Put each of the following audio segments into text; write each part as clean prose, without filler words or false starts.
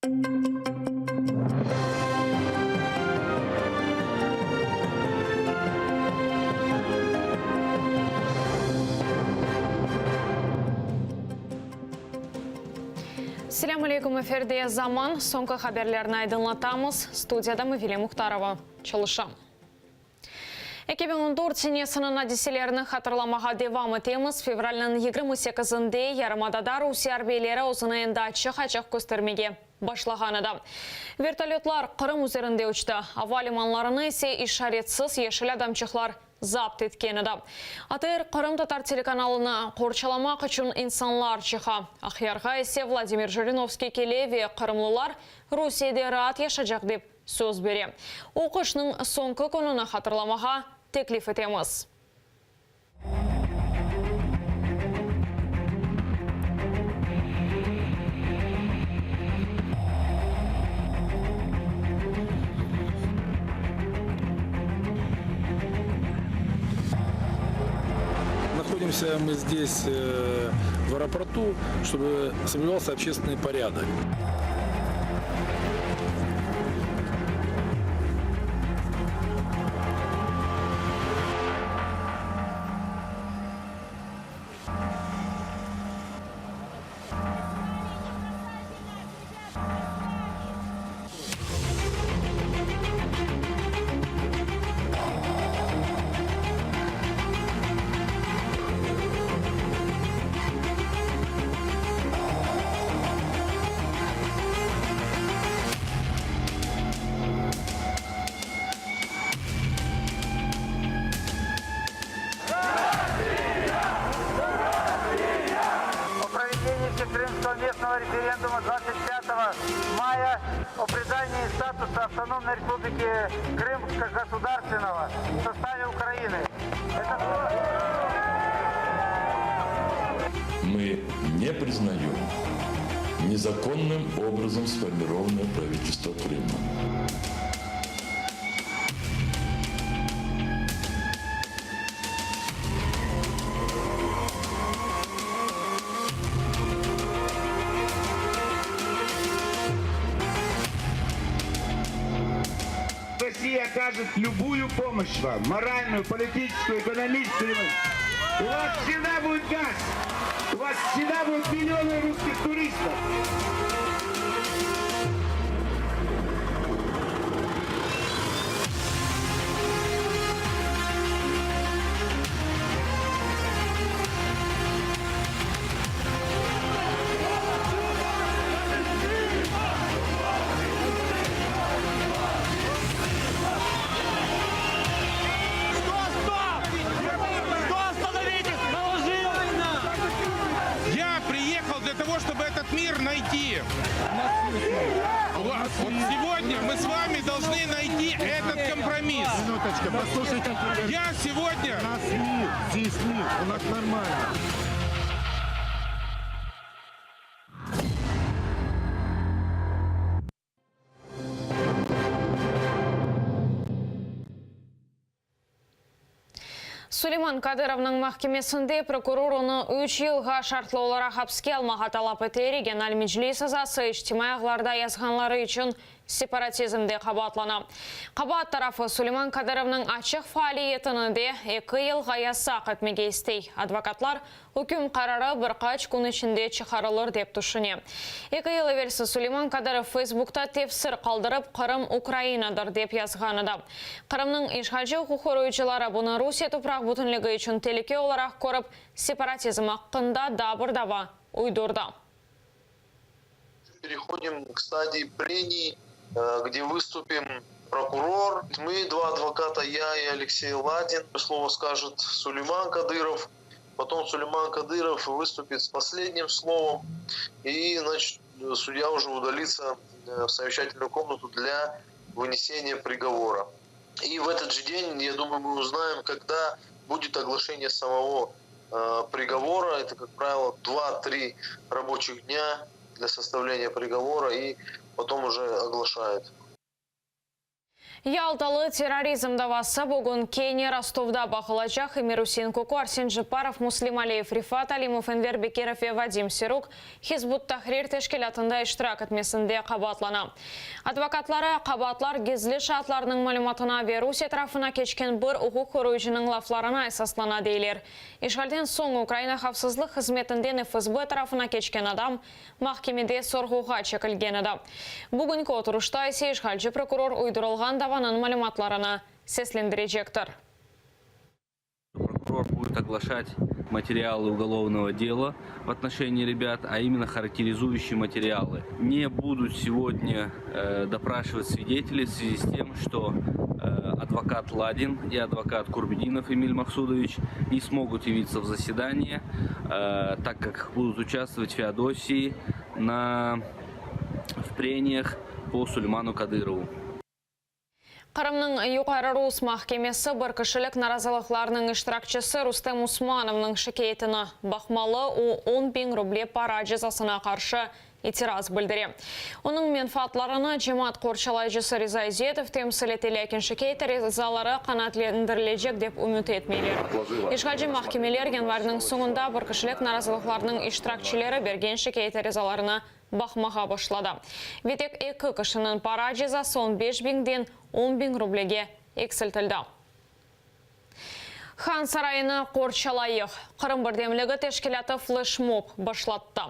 Selâm aleyküm, efirde Zaman, soñki haberlerni aydınlatamız. Studiyada Mavile Muhtarova çalışa. 2014 senesiniñ adiselerini hatırlamağa devam etemiz. Fevralniñ 28-inde yarımadada Rusiye arbiyleri özüni endi açıq-açıq köstermege başlağan edi. Vertolötlar Qırım üzerinde uçtı, ava limanlarını ise işaretsiz yeşil adamçıqlar zapt etken edi. ATR qırımtatar telekanalını qorçalamaq içün insanlar çıqa. Aqyarğa ise Vladimir Jirinovskiy kele ve qırımlılar Rusiyede raat yaşacaq dep söz bere. O qışnıñ soñki kününi hatırlamağa teklif etemiz. Находимся мы здесь в аэропорту, чтобы соблюдался общественный порядок. O проведении Всекрымского местного референдума 25 мая о признании статуса Автономной Республики Крым как государственного в составе Украины. Это... Мы не признаем незаконным образом сформированное правительство Крыма. Россия окажет любую помощь вам, моральную, политическую, экономическую. У вас всегда будет газ, у вас всегда будут миллионы русских туристов. Я приехал для того, чтобы этот мир найти. Вот сегодня мы с вами должны найти этот компромисс. Минуточку, послушайте. Я сегодня... У нас мир, здесь мир, у нас нормально. Suleyman Kadırovnıñ mahkemesinde prokuror onı üç yılğa şartlı olaraq apske almağa talap ete, regional meclis azası içtimaiy ağlarda yazğanları içün separatizmde qabaatlana. Qabaat tarafı Suleyman Kadırovnıñ açıq faaliyetini de eki yılğa yasaq etmege istey. Advokatlar Üküm qararı bir qaç kün içinde çıqarılır, dep tüşüne. Eki yıl evelsi Suleyman Kadırov Feysbukta tefsir qaldırıp, Qırım Ukrainadır, dep yazğan edi. Qırımnıñ işğalci uquq qoruyıcıları bunı Rusiye topraq bütünligi içün telüke olaraq körip, separatizm aqqında daa bir dava uydurdı. Perehodim k stadii preniy, gde vıstupim prokuror, mı, dva advokata, ya i Aleksey Ladin, slovo skajет Suleyman Kadırov, potom Suleyman Kadırov vıstupit s poslednim slovom i, znaçit, sudya uje udalitsya v soveşçatelnuyu komnatu dlâ vıneseniya prigovora. I v etot je den, ya dumayu, mı uznaem, kogda budet oglaşeniye samogo prigovora, eto, kak pravilo, dva-tri raboçih dnâ dlâ sostavleniya prigovora i potom uje oglaşayut. Yaltalı terrorizm davası bugün kene Rostovda baqılacaq. Emir-Usein Kuku, Arsen Jepparov, Muslim Aliyev, Refat Alimov, Enver Bekirov ve Vadim Siruk Hizb ut-Tahrir teşkilâtında iştirak etmesinde qabaatlana. Advokatları, qabaatlar gizli şaatlarnıñ malümatına ve Rusiye tarafına keçken bir uquq qoruyıcınıñ laflarına esaslana, deyler. İşğalden soñ Ukraina havfsızlıq hızmetinden FSB tarafına keçken adam mahkemede sorğuğa çekilgen edi. Bugünki oturışta ise işğalci prokuror uydurılğan davanıñ malümatlarını seslendirecektir. Prokuror будет оглашать материалы уголовного дела в отношении ребят, а именно характеризующие материалы. Не будут сегодня э, допрашивать свидетелей в связи с тем, что э, адвокат Ладин и адвокат Курбединов Эмиль Махсудович не смогут явиться в заседание, э, так как будут участвовать в Феодосии на, в прениях по Сулейману Кадырову. Qırımnıñ Yuqarı rus mahkemesi bir kişilik narazılıqlarnıñ iştirakçisi Rustem Usmanovnıñ şikâyetini baqmalı, o, 10.000 ruble para cezasına qarşı itiraz bildire. Onıñ menfaatlarını cemaat qorçalayıcısı Riza İzetov temsil ete, lâkin şikâyet arizaları qanaatlendirilecek dep ümüt etmeyler. İşğalci mahkemeler yanvarniñ soñunda bir kişilik narazılıqlarnıñ iştirakçileri bergen şikâyet arizalarını baqmağa başladı. Ve tek eki kişiniñ para cezası on beş biñden on biñ rublege eksiltildi. Han sarayını qorçalayıq! Qırım birdemligi teşkilâtı fleşmob başlattı.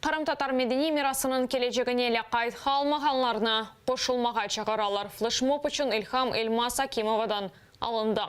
Qırımtatar medeniy mirasınıñ kelecegine lâqayt qalmağanlarnı qoşulmağa çağıralar. Fleşmob içün ilham Elmaz Akimovadan Alındı.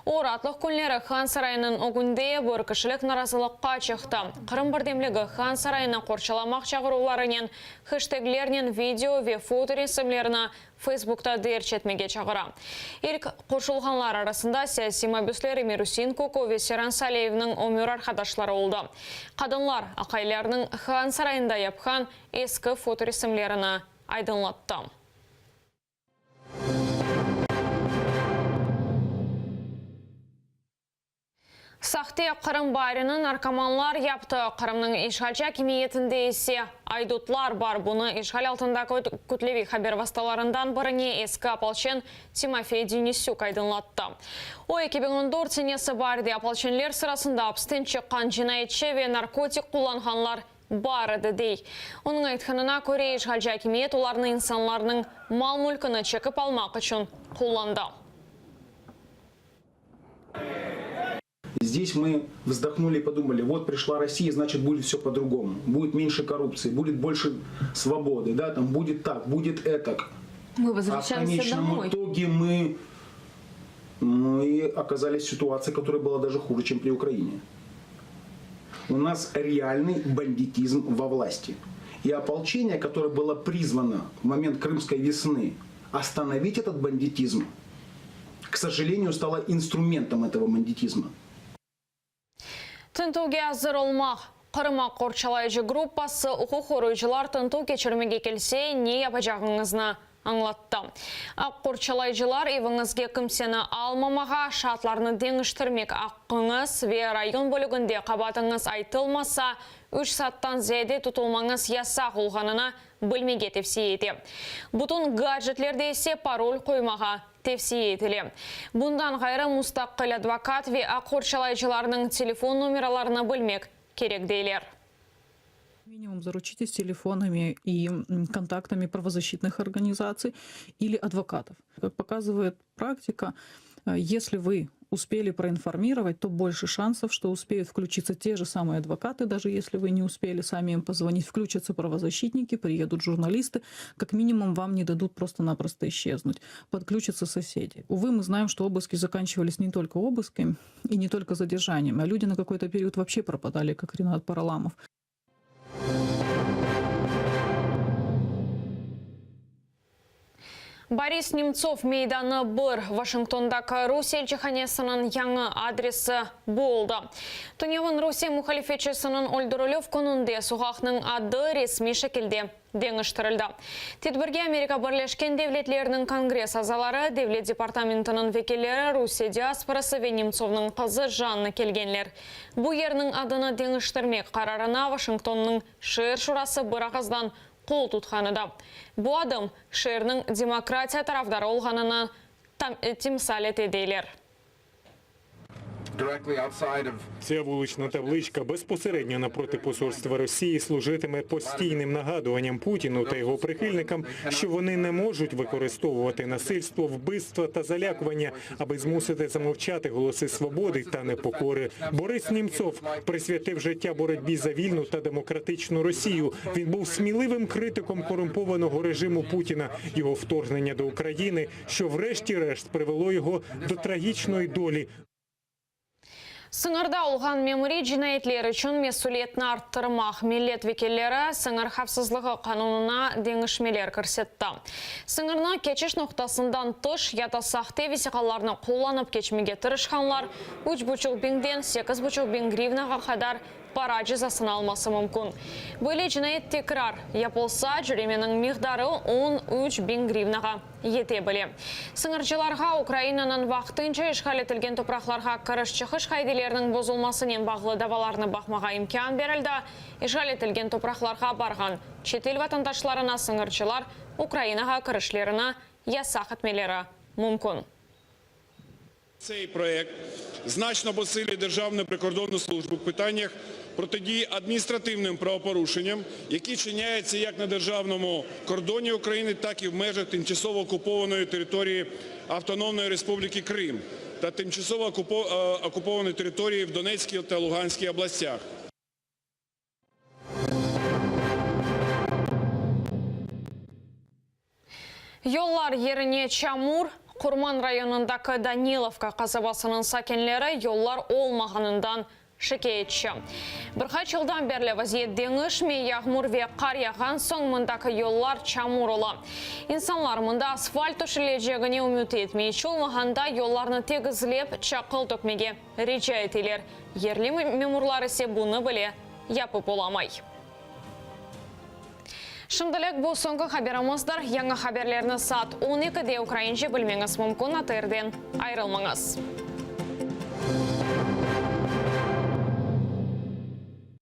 O, raatlıq künleri Han sarayınıñ ögünde bir kişilik narazılıqqa çıqtı. Qırım birdemligi Han sarayını qorçalamaq çağıruvlarınen heşteglernen video ve fotoresimlerini Facebookta derc etmege çağıra. İlk qoşulğanlar arasında siyasiy mabüsler Emir-Üsein Kuku ve Seyran Saliyevniñ ömür arqadaşları oldı. Qadınlar, aqaylarınıñ Han sarayında yapqan eski fotoresimlerini aydınlattı. Sahte Qırım baarini narkomanlar yaptı, Qırımnıñ işğalci akimiyetinde ise aydutlar bar. Bunı işğal altındaki kütleviy haber vastalarından birine eski opolçen Timofey Denisük aydınlattı. O, 2014 senesi baarde opolçenler sırasında apsten çıqqan cinayetçi ve narkotik qullanğanlar Bar edi, dey. Onıñ aytqanına köre, işğalci akimiyet olarnı insanlarnıñ mal-mülkini çekip almaq içün qullandı. Здесь мы вздохнули и подумали, вот пришла Россия, значит будет все по-другому, будет меньше коррупции, будет больше свободы, да, там будет так, будет этак. Мы А в возвращаемся конечном домой. итоге мы, мы оказались в ситуации, которая была даже хуже, чем при Украине. У нас реальный бандитизм во власти. И ополчение, которое было призвано в момент Крымской весны остановить этот бандитизм, к сожалению, стало инструментом этого бандитизма. Tintüvge azır olmaq. Qırım aq qorçalayıcı gruppası uquq qoruyıcılar tintüv keçirmege kelse, ne yapacağıñıznı añlattı. Aq qorçalayıcılar eviñizge kimseni almamağa, şaatlarnı deñiştirmek aqqıñız ve rayon bölüginde qabaatıñız aytılmasa, üç saattan ziyade tutulmañız yasaq olğanını bilmege tevsiye ete. Bütün gadjetlerde ise parol qoymağa tevsiye etile. Bundan ğayrı, mustaqil advokat ve aq qorçalayıcılarnıñ telefon nomeralarını bilmek kerek, deyler. Minimum заручитесь телефонами и контактами правозащитных организаций или адвокатов. Как показывает практика, э, если вы успели проинформировать, то больше шансов, что успеют включиться те же самые адвокаты, даже если вы не успели сами им позвонить, включатся правозащитники, приедут журналисты, как минимум вам не дадут просто-напросто исчезнуть. Подключатся соседи. Увы, мы знаем, что обыски заканчивались не только обысками и не только задержанием, а люди на какой-то период вообще пропадали, как Ренат Параламов. Boris Nemtsov meydanı bir, Vaşingtondaki Rusiye elçihanesiniñ yañı adresi bu oldı. Tünevin Rusiye muhalifetçisiniñ öldürilüv kününde soqaqnıñ adı resmiy şekilde deñiştirildi. Tedbirge Amerika Birleşken Devletleriniñ Kongress azaları, Devlet departamentiniñ vekilleri, Rusiye diasporası ve Nemtsovnıñ qızı Janna kelgenler. Bu yerniñ adını deñiştirmek qararına Vaşingtonnıñ şeer şurası bir ağızdan. qol tutqan edi. Bu adım, şeerniñ demokratiya tarafdarı olğanını timsal ete, deyler. Ця вулична табличка безпосередньо напроти посольства Росії служитиме постійним нагадуванням Путіну та його прихильникам, що вони не можуть використовувати насильство, вбивства та залякування, аби змусити замовчати голоси свободи та непокори. Борис Німцов присвятив життя боротьбі за вільну та демократичну Росію. Він був сміливим критиком корумпованого режиму Путіна, його вторгнення до України, що врешті-решт привело його до трагічної долі. Sıñırda olğan memuriy cinayetler içün mesüliyetni arttırmaq, millet vekilleri sıñır havfsızlığı qanunına deñişmeler kirsetti. Sıñırnı keçiş noqtasından tış ya da sahte vesiqalarnı qullanıp keçmege tırışqanlar üç buçuq biñden sekiz buçuq biñ grivnağa qadar para cezasını alması mümkün. Böyle cinayet tekrar yapılsa, cöremeniñ miqdarı 13 biñ grivnağa yete bile. Sıñırcılarğa Ukrainanıñ vaqtınca işğal etilgen topraqlarğa kiriş-çıqış qaideleriniñ bozulmasınen bağlı davalarnı baqmağa imkân berildi. İşğal etilgen topraqlarğa barğan çetel vatandaşlarına sıñırcılar Ukrainağa kirişlerini yasaq etmeleri mümkün. Цей проект значно посилює Державну прикордонну службу в питаннях протидії адміністративним правопорушенням, які чиняються як на державному кордоні України, так і в межах тимчасово окупованої території Автономної Республіки Крим та тимчасово окупованої території в Донецькій та Луганській областях. Yollar yerine çamur, Qurman rayonındaki Danilovka qasabasınıñ sakinleri yollar olmağanından şikâyetçi. Bir qaç yıldan berli vaziyet deñişmey, yağmur ve qar yağğan soñ mındaki yollar çamur ola. İnsanlar mında asfalt töşelecegine ümüt etmey, iç olmağanda yollarnı tegizlep, çaqıl tökmege rica eteler. Yerli memurlar ise bunı bile yapıp olamay. Şimdilik bu soñki haberimizdir. Yañı haberlerni saat 12-de ukraince bilmeñiz mümkün ATRden ayırılmañız.